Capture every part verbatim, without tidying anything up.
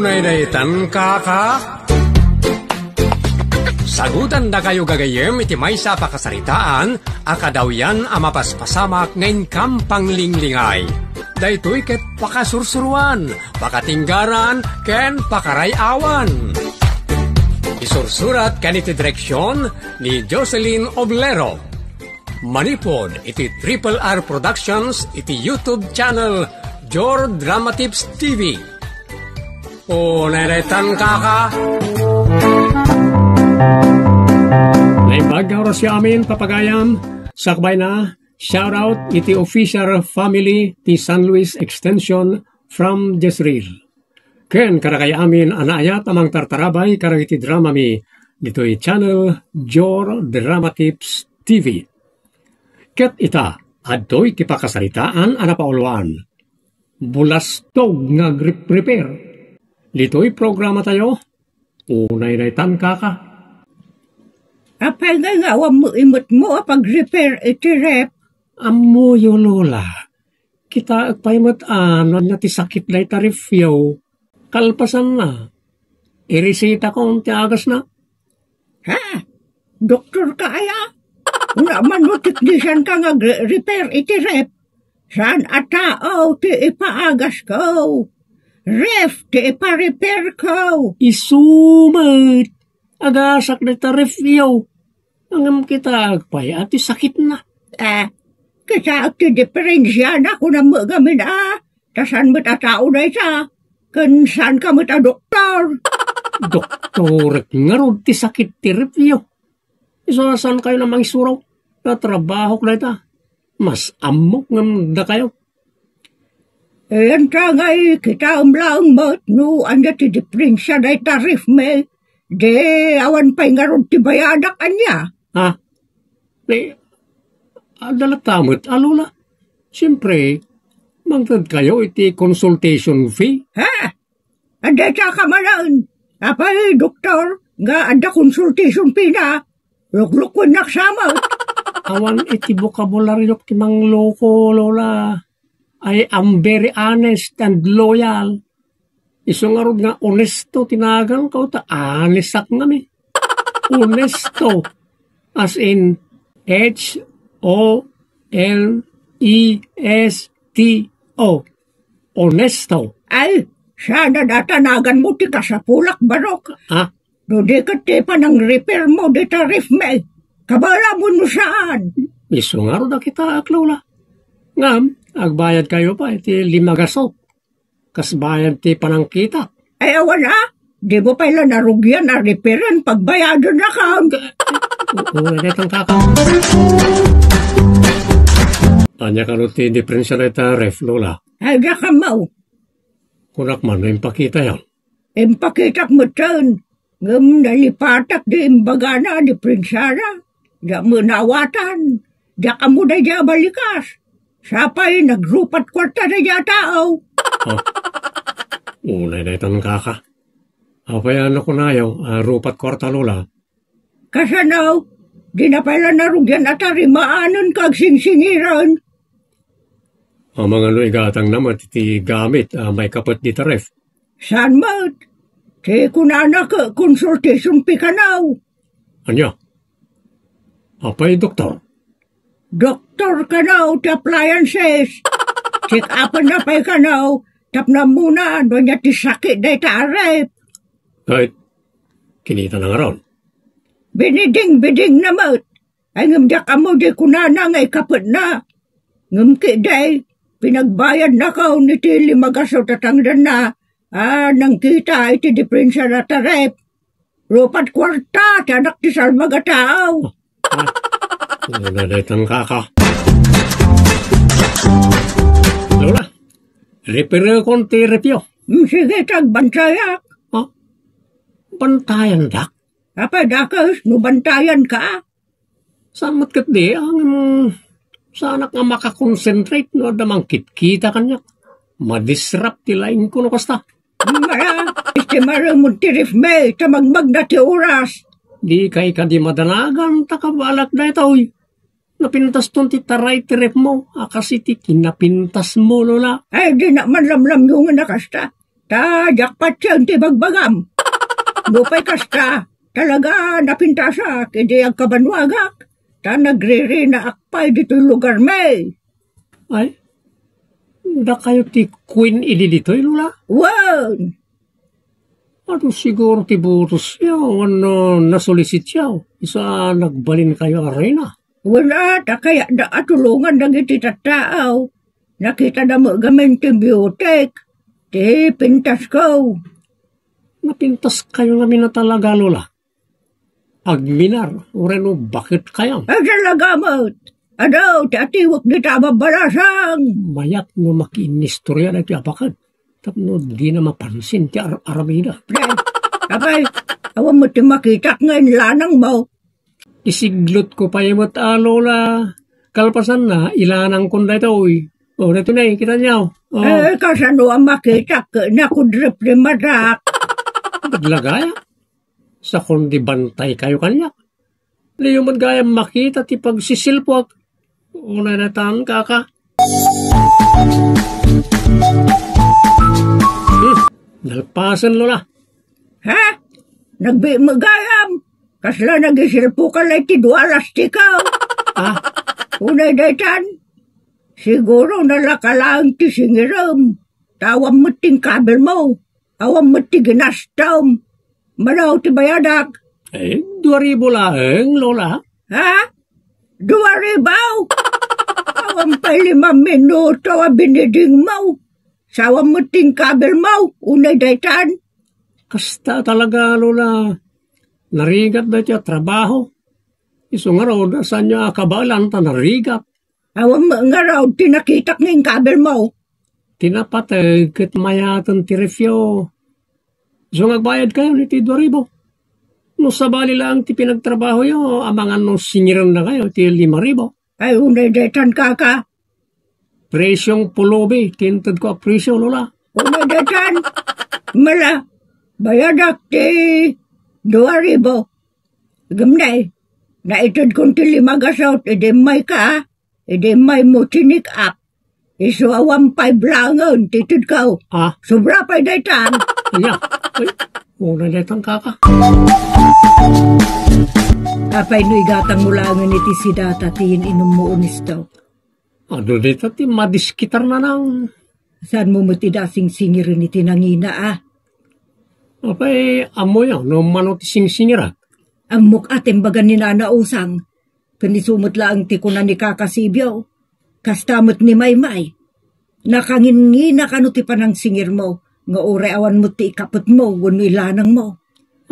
Naydaytan, kaka? Sagutandakayo gagayyem iti maysa a pakasaritaan a kadawyan a mapaspasamak nga inkam panglinglingay. Daytoy ket pakasursuruan, pakatinggaran, ken pakaray-awan. Isursurat ken iti direksion ni Jocelyn Oblero. Manipud iti Triple R Productions iti YouTube channel Jor Drama Tips T V. O, naydaytan, kaka? Naimbag nga oras amin, papagayam. Sakbay na, shoutout iti official family ti San Luis Extension from Jezreel. Ken kadakay amin a naayat a mangtartarabay kadagiti dramami ditoy channel Jor Drama Tips T V. Ket ita, adtoy ti pakasaritaan a napauluan. Bulastog nga agripriper. Ditoy programatayo, unay daytan, kaka. Apay nga nga awan mo imetmo a pagriper iti ref? Ammoyo, Lola. Kitaek pay met a no ania ti sakit dayta refyo. Kalpasanna, irisitakon ti agasna. Ha? Doktor ka aya? Una man no teknisian ka nga agre-repair iti ref. Saan a tao ti ipaagasko? Ref ti ipa-repair ko. Isu met. Agasak dayta refyo. Ngem kitaek pay a ti sakitna. Ah, kitaek ti diferensiana, kunam met gamin a. Ta saan met a tao dayta, ken saanka met a doktor. Doktorek ngarud ti sakit ti refyo. Isu a saankayo a mangisuro. Ta trabahok dayta. Mas ammok ngem dakayo. Enta ngay, kitaem laeng met no ania ti diferensia dayta refmi. Di awan pay ngarud ti bayadak ania? Ha? Ni, adda latta met a, Lola. Siempre, mangtedkayo iti consultation fee. Ha? Adda ita ka manen? Apay, doktor, nga adda consultation fee na? Luklukuennak sa met. Awan iti bokabularyok ti mangloko, Lola. I am very honest and loyal. Isu ngarud nga onesto ti naganko ta anesak ngami. Onesto. As in, H O N E S T O. Onesto. Ay, saan a dayta naganmo ti kasapulak, Barok? Ha? No di ket ti panang-repair mo dita refmi, kabala mo no saan. Isu ngarud a kitaek, Lola. Ngem, agbayadkayo pay ti lima gasut. Kas bayad ti panangkita. Ay, awan a? Di mo pay la narugian a repairen pagbayaden a kan? Oo, daytan, kaka. Ania kano ti diferensia dayta ref, Lola? Ay, diak ammo. Kunak man no impakitayo. Impakitak metten. Ngem nalipatak di imbagana a diferensiana. Diak met naawatan. Diak ammo daydiay a balikas. Sapay nagrupat kuarta daydiay a tao. Ah. Unay daytan, kaka. Apay a nakunayo a rupat kuarta, Lola? Kasano? Dina pay la narugian a tarimaanen ken agsingsingiren. Amangan no igatangna met iti gamit a maikapet dita ref. Saan met? Ti kunana ket consultation fee kano. Ania? Apay, doktor? Doktor kano ti appliances. Check-upenna pay kano tapno ammona no ania ti sakit dayta a ref. Ket kinitana ngarud? Binidingbidingna met. Ay, ngem diak ammo di kunana nga ikapetna. Ngem ketdi, pinagbayadnakon iti lima gasut a tangdanna a nangkita iti diferensia dayta ref. Rupat kuarta ti anak ti salbag a tao. Ah, una daytan, kaka. Lola, repairkon ti refyo. Hmm, sige, ta agbantayak. Ha? Bantayandak? Apay, dakes, no bantayanka? Saan met ketdi, ngem saanak nga makakonsentrate no adda mangkitkita kaniak. Madisrupt ti laingko no kasta. Mara, istimaremon ti refmi, ta magmagna ti oras. Dikay kadi madanagan, ta kabalak daytoy. Napintaston ti taray ti refmo, a kas iti kinapintasmo, Lola. Ay, dinak man lamlamyongen a kasta. Ta diak patien ti bagbagam. Nupay kasta, talaga napintasak idi agkabannuagak, ta nagririnaak pay ditoy lugarmi. Ay, dakayo ti queen idi ditoy, Lola? Wen. Adu siguro ti botosyo wenno nasulisityo, isu a nagbalinkayo a reyna. Wen a, ta kayatda a tulongan dagiti tattao. Nakitada met gamin ti biotek, ti pintasko. Napintaskayo ngamin a talaga, Lola? Agminar, wenno baketkayo? Ay, talaga met. Adu, ti atiwek dita a babbalasang. Mayat no makiinnistorya daytoy a baket. Tapno dina mapansin ti ar-aramida. Pre, apay, awan met ti makitak nga inlanangmo. Isiglotko pay met a, Lola. Kalpasanna, ilanangkon daytoy. O, daytoy na, kita niyo. O. Eh, kasano a makitak ket nakudrep ti madak? Naglagaya? Sakon di bantaykayo kaniak. Diyo met gayam makita ti pagsisilpuak. Unay daytan, kaka. Hmm, nalpasen, Lola. Ha? Nagbiit met gayam? Kasla nagisilpuka lay ti dua lastikaw? Ah? Unay daytan? Siguro nalaka laeng ti singirem. Ta awan met ti inkabelmo. Awan met ti ginastom. Mano ti bayadak? Eh, dua ribu laeng, Lola. Ha? Dua ribu? Awan pay lima minuto a binidingmo. Sa awan met ti inkabelmo, unay daytan. Kasta talaga, Lola. Narigat daytoy a trabaho. Isu ngarud, saanyo a kabaelan ta narigat? Awan met ngarud ti nakitak nga inkabelmo. Ti napateg ket mayaten ti refyo. Isu nga agbayadkayon iti dua ribu. No sabali laeng ti pinagtrabahoyo, amangan no singirennakayo ti lima ribu. Ay, unay daytan, kaka. Presyong pulubi ti intedko a presyo, Lola. Unay daytan, mala, bayadak ti dua ribu. Gumnay, naitedkon ti lima gasut, idi mayka, idi maymo chinik-up. Isu awan pay blangen ti itedko. Ah? Sobra pay daytan. Ania? Ay, unay daytan, kaka. Apay no igatangmo laengen iti sidata ti yin-inummo, Onesto? Adu dita ti madiskitar, nanang. Saanmo met ida singsingiren iti nangina, a? Apay, ammoyo no mano ti singsingirak? Ammok a ti imbaga ni Nana Usang. Ken isu met laeng ti kuna ni Kaka Sibio. Kasta met ni Maymay. Nakangingina kano ti panangsingirmo, nga uray awan met ti ikapetmo wenno ilanangmo.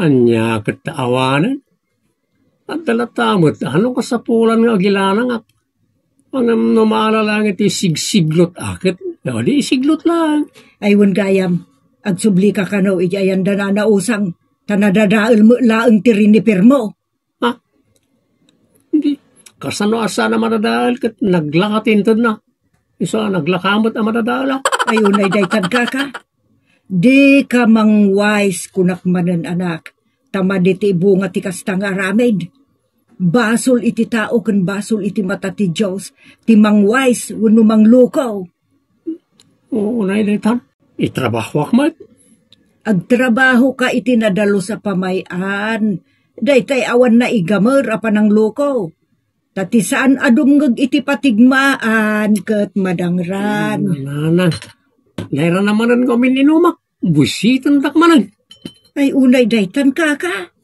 Ania ket ta awanen? Adda latta met, ano kasapulan nga agilanangak? Ngem no maala laeng iti sigsiglot a ket, o, di isiglot laeng. Ay, wen gayam, agsublika kano iti ayan da Nana Usang, ta nadadael met laeng ti rinipirmo. Ha? Di, kasano a saan a madadael ket naglaka ti intedna? Isu a naglaka met a madadael, a? Ay, unay daytan, kaka. Dika mangwais, kunak manen, anak, ta madi ti ibunga ti kasta nga aramid. Basol iti tao ken basol iti mata ti Dios ti mangwais wenno mangloko. Unay daytan, itrabahoak met. Agtrabahoka iti nadalus a pamay-an. Daytay awan naigamer a panangloko. Ta ti saan a dumngeg iti patigmaan ket madangran. Nana, nairana manen nga umin-inumak. Buisitendak manen. Ay, unay daytan, kaka.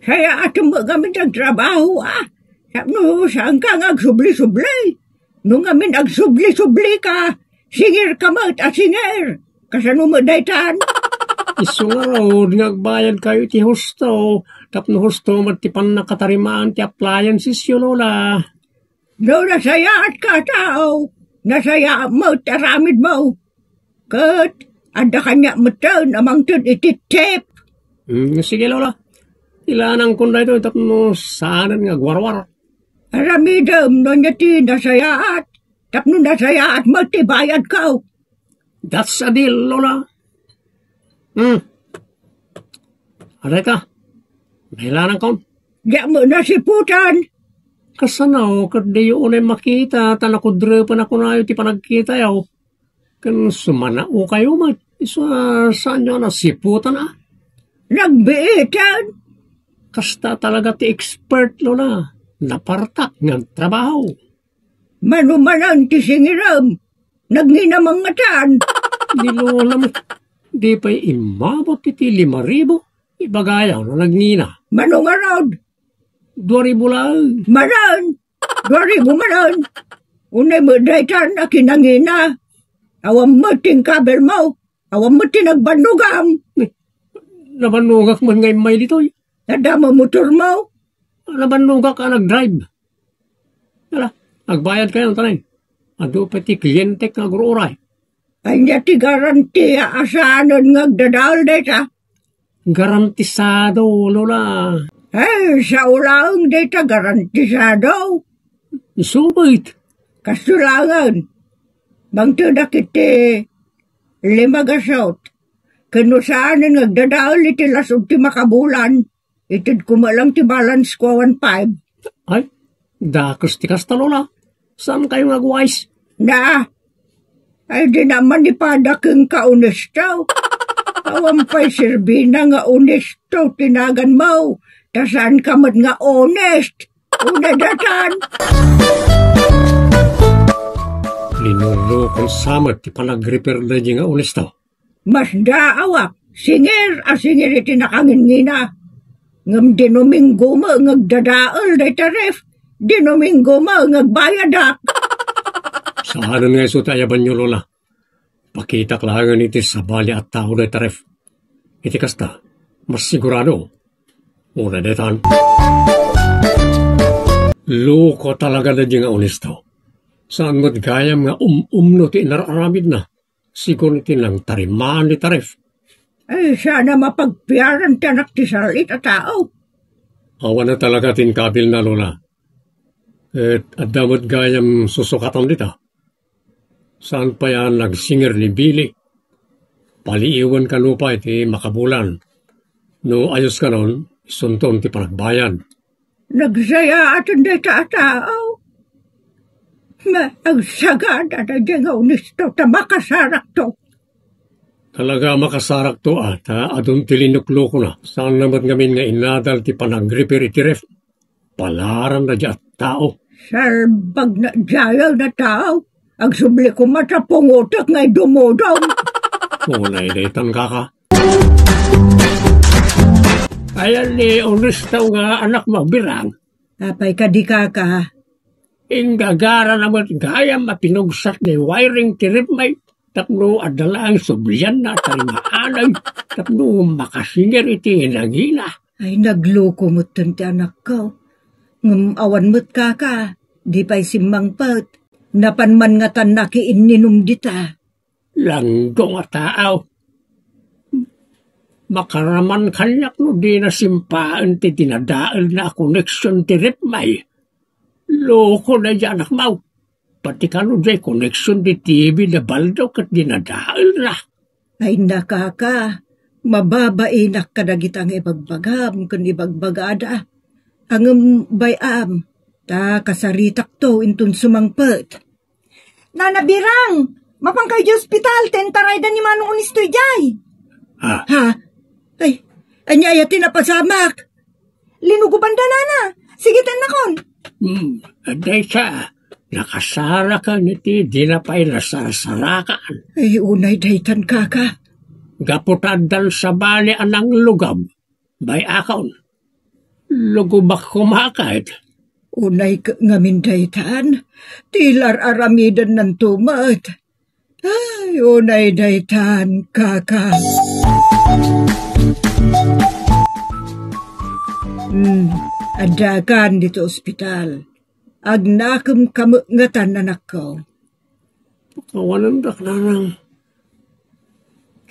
Sayaatem met ngamin ti agtrabaho, a. Tapno saanka nga agsubli-subli. No ngamin agsubli-sublika, singirka met a singir. Kasano met daytan? Isu ngarud nga agbayadkayo iti husto, tapno husto met ti pannakatarimaan ti appliancesyo, Lola. No nasayaatka a tao, nasayaat met ti aramidmo. Ket adda kaniak metten a mangted iti tip. Hmm, sige, Lola. Ilanangkon daytoy tapno saanen nga agwarwar. Aramidem no ania ti nasayaat, tapno nasayaat met ti bayadko. That's a deal, Lola. Hmm. Adayta, nailanangkon. Diak met nasiputan. Kasano, ket diyo unay makita, ta nakudrepen a kunayo ti panagkitayo. Ken sumanaokayo met, isu a saanyo a nasiputan a? Nagbiiten. Kasta talaga ti expert, Lola. Napartak nga agtrabaho. Mano manen ti singirem? Nagngina man ngatan. Ni Lola met, di pay immabot iti lima ribu. Ibagayo no nagngina. Mano ngarud? Dua ribu laeng. Manen? Dua ribu manen? Unay met daytan a kinangina. Awan met ti inkabilmo. Awan met ti nagbannogam. Nabannogak man nga immay ditoy. Adda met motormo? Nabannogak a nagdrive. Ala, agbayadkayo, tanay. Adu pay ti klientek nga agur-uray. Ania ti garantia a saanen nga agdadael dayta? Garantisado, Lola. Eh, sao laeng dayta garantisado. Isu met. Kasto laengen. Bangtedak iti lima gasut. Ken no saanen nga agdadael iti las-ud ti makabulan, itedko met lang ti balance ko a one five. Ay, dakes ti kasta, Lola. Saankayo nga agwais? Na, ay di naman ipada kenka, onesto. Awan pay serbina nga onesto ti naganmo, ta saanka met nga honest. Una datan. Linurokon sa met ti panagrepair daydi nga onesto. Masdaawak, singir a singir iti nakangingina. Ngem di Domingo met nga agdadael dayta ref, di Domingo met nga agbayadak. Saanen nga isu ti ayabanyo, Lola. Pakitak laengen iti sabali a tao dayta ref. Iti kasta, mas sigurado. Una daytan. Loko talaga daydi nga onesto. Saan met gayam nga um-umno ti inar-aramidna. Sigun iti nangtarimaan dayta ref. Ay, saan a mapagpiaran ti anak ti sal-it a tao. Awan a talaga ti inkabilna, Lola. Ket adda met gayam susukatan dita. Saan pay a nagsingir ni Billy. Paliiwen kano pay ti makabulan. No ayos kanon, isunton ti panagbayad. Nagsayaaten dayta a tao. Ma, agsagad a daydi nga onesto ta makasarakto. Talaga makasarakto a, ta adun ti linuklukona. Saanna met ngamin nga inadal ti panagrepair iti ref. Palaran daydi a tao. Salbag na jayaw na tao. Agsubli koma ta pungotek nga idumudom. Unay daytan, kaka. Ayan ni onesto nga anak mo, Birang. Apay kadi, kaka? Inggagara na met gayam a pinugsak ni wiring ti ref may tapno adda laeng sublianna a tarimaanay tapno makasingir iti nangina. Ay, nagluko metten ti anakko. Ngem awan met, kaka, di pay simmangpet. Napan man ngatan nakiinninum dita. Langgo nga tao. Makaraman kaniak no dina simpaen ti dinadaelna a koneksion ti ref may. Loko daydi anakmo. Pati kano diay koneksion ti T V da baldo ket dinadaelna. Ay, na, kaka, mababainak kadagita nga ibagbagam ken ibagbagada. Ngem bay-am, ta kasaritakto inton sumangpet. Nana Birang, mapankayo idiay ospital, ta intarayda ni Manong Onesto idiay. Ha? Ha? Ay, ania aya ti napasamak? Linugobanda, nana. Sige, ta innakon. Hmm, adda ita. Nakasarakan iti dina pay nasarsarakan. Ay, unay daytan, kaka. Gapu ta addan sabali a nanglugob. Bay-akon. Lugobak koma ket. Unay ket ngamin daytan, ti ilar-aramidennanto met. Ay, unay daytan, kaka. Hmm, addakan ditoy ospital. Agnakemka met ngatan, anakko. Pakawanendak, nanang.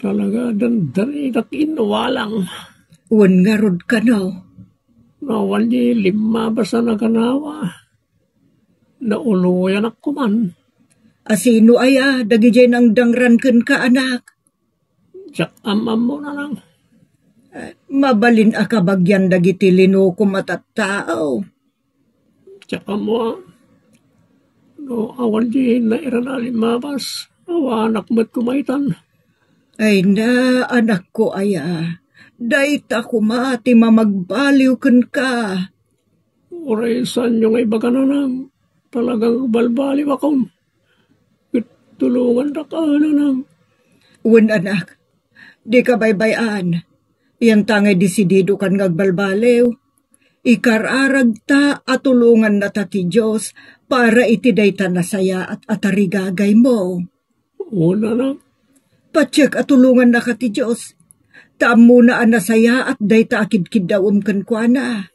Talaga, dandanidak inwalang. Wen ngarud kano? Nawali limmabas a naganawa. Nauloyanak koman. A sino aya dagidiay nangdangran kenka, anak? Diak am-ammo, nanang. Eh, mabalin a kabagian dagiti linukom a tattao. Diak ammo no awan di nairana a limmabas. Awanak met kumaytan. Ay na, anakko aya, dayta koma ti mamagbaliw kenka. Uray saanyo nga ibaga, nanang, talagang agbalbaliwakon. Ket tulongandak, a, nanang. Wen, anak, dika baybay-an. Yanta ngay desididokan nga agbalbaliw. Ikararagta a tulongannata ti Dios para iti dayta nasayaat a tarigagaymo. Wen, anak. Patiek a tulongannaka ti Dios. Ta ammona a nasayaat dayta a kidkiddawem kenkuana.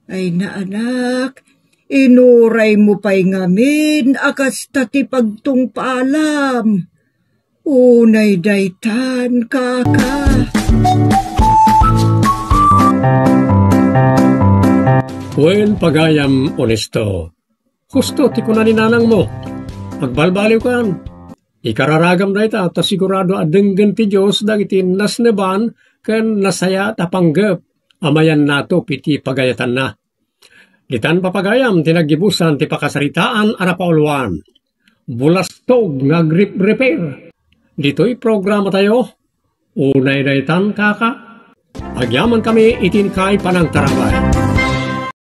Ay na, anak, inuraymo pay ngamin a kasta ti pagtungpalam. Unay daytan, kaka. Wen, pagayam Onesto, husto ti kuna ni nanangmo. Agbalbaliwkan. Ikararagam dayta ta sigurado a denggen ti Dios dagiti nasneban ken nasayaat a panggep a mayannatop iti pagayatanna. Ditan, papagayam, ti naggibusan ti pakasaritaan a napauluan. Bulastog nga agripripir. Ditoy programatayo, unay daytan, kaka. Agyamankami iti inkay panangtarabay.